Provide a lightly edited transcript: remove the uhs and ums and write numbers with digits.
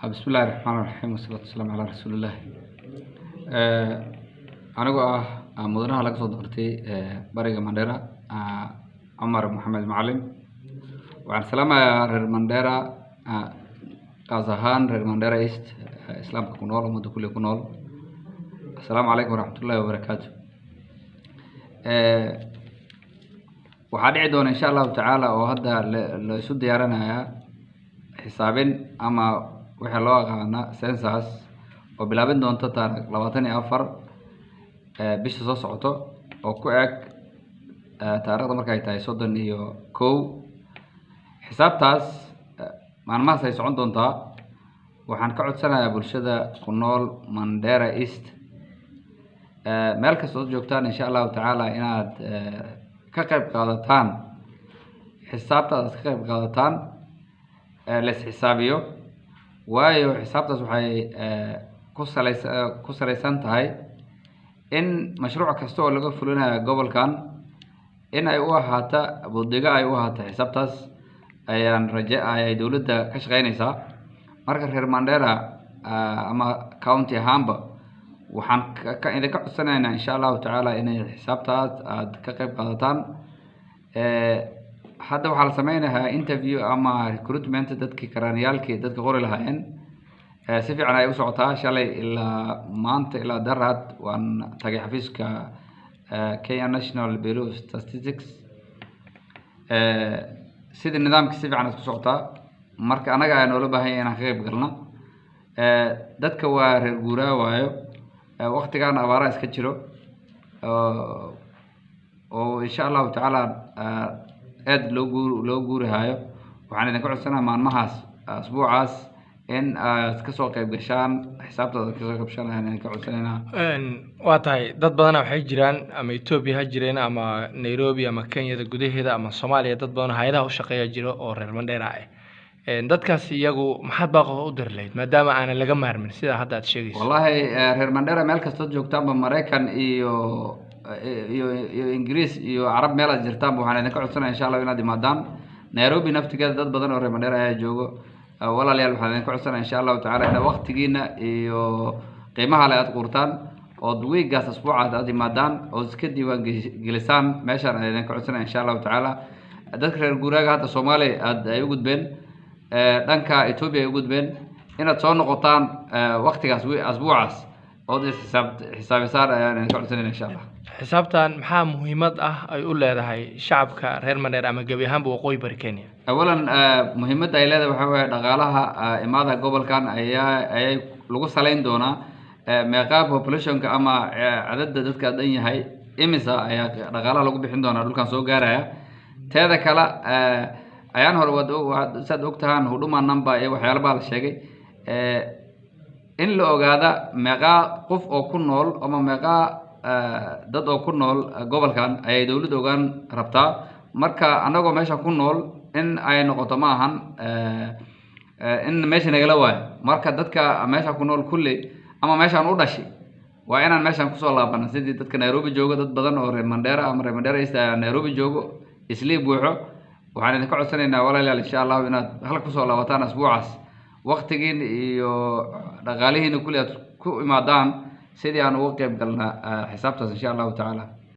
Bismi illahi raxmaan raxiim, wasalaatu wasalaamu calaa rasuulillaah. Anigoo ah mudanaha laga soo doortay bariga Mandera, Cumar Maxamed Macalin, waxaan salaamayaa reer Mandera, qaas ahaan reer Mandera East, islaamka ku nool, ummadda kulli ku nool. Assalaamu calaykum waraxmatullahi wabarakaatu. Waxaa dhici doona insha Allahu tacaala oo hadda la isu diyaarinayaa xisaabin ama waxaa loo aqaana census oo bilaabin doonta taarikh 24 bisha soo socoto oo ku eg taariikhda markay tahay 31. Xisaabtaas maalmahaas ay socon doontaa. Waxaan ka codsanayaa bulshada ku nool Mandera East, meel kasta ood joogtaan, insha Allahu tacaala inaad ka qayb qaadataan xisaabtaas, aad ka qayb qaadataan, la is xisaabiyo, waayo xisaabtaas waxay ku salaysan tahay in mashruuc kasta oo laga fulinayo gobolkan in ay u ahaata budiga, ay u ahaata xisaabtaas ayaan raje ayay dowladda ka shaqeynaysaa. Marka reer Mandera ama county ahaanba waxaan ka idinka codsanaynaa insha Allahu tacaala inay xisaabtaas aad ka qayb qaadataan. Hadda waxaa la sameynayaa interview ama recruitment dadkii karaaniyaalkii dadka qori lahaayeen. Si fiican ay u socotaa. Shalay ilaa maanta ilaa daraad waan tagay xafiiska Kenya National Bureau of Statistics. Sidii nidaamka si fiican isku socotaa. Marka anaga ayaa noola baahan yahay inaan ka qayb galno. Dadka waa reer guuraa, waayo waqtigan abaaraha iska jiro oo insha Allahu tacaala aad loo guuri hayo. Waxaan idinka codsanayaa maalmahaas, asbuucaas, in aad kasoo qayb gashaan xisaabtaada, aad kasoo qayb gashaan ayaan idinka codsanaynaa. Waa tahay, dad badana waxay jiraan ama Ethiopia ha jireen ama Nairobi ama Kenyada gudaheeda ama Soomaaliya, dad badan oo hay-adaha u shaqeeya jiro oo reer Mandera ah. Dadkaas iyagu maxaad baaqa u diri lahayd, maadaama aanan laga maarmin sida hadda aad sheegayso? Wallahi reer Mandera meel kastood joogtaanba, Maraykan iyo Ingiriis iyo Carab meel aad jirtaanba, waxaan idinka codsanaya insha Allah inaad imaadaan. Nairobi naftigeeda dad badan oo reer Mandera ayaa joogo. Walaalayaal, waxaan idinka codsanaya insha Allahu tacaala inaad waqtigiina iyo qiimaha le aad quurtaan ood wiigaas, asbuucaas aad imaadaan ood iska diiwaan gelisaan meeshaan ayaan idinka codsanaya insha Allahu tacaala. Dadka reer guuraaga hadda Soomaaliya aad ay u gudbeen, dhanka Ethiopia ay u gudbeen, inaad soo noqotaan waqtigaas, asbuucaas, ood is xisaabisaan ayaan idinka codsanayna insha Allah. Xisaabtan maxaa muhiimad ah ay u leedahay shacabka reer Mandera ama gebi ahaanba waqooyi bari Kenya? Awalan muhiimadda ay leedahay waxaa weeye dhaqaalaha imaada gobolkan ayay lagu salayn doonaa. Meeqaa populationka ama cadadda dadka dhan yahay imisa ayaa dhaqaalaha lagu bixin doonaa dhulkan soo gaaraya. Teeda kale, ayaan hore waad saad ogtahaan Huduma Number iyo waxyaalo baa la sheegay. In la ogaada meeqaa qof oo ku nool ama meeqaa dad oo ku nool gobolkan ayay dowladda ogaan rabtaa. Marka anagoo meesha ku nool in ay noqoto ma ahan in meesha nagala waayo. Marka dadka meesha ku nool kulli ama meeshaan u dhashay waa inaan meeshaan kusoo laabana, sidii dadka Nairobi joogo. Dad badan oo reer Mandera ama reer Mandera East ayaa Nairobi joogo, islii buuxo. Waxaan idinka codsanaynaa walaalayaal insha Allahu inaad halka kusoo laabataan asbuucaas, waqtigiin iyo dhaqaalihiina kulli aad ku imaadaan sidii aan uga qayb galna xisaabtaas insha Allahu tacaala.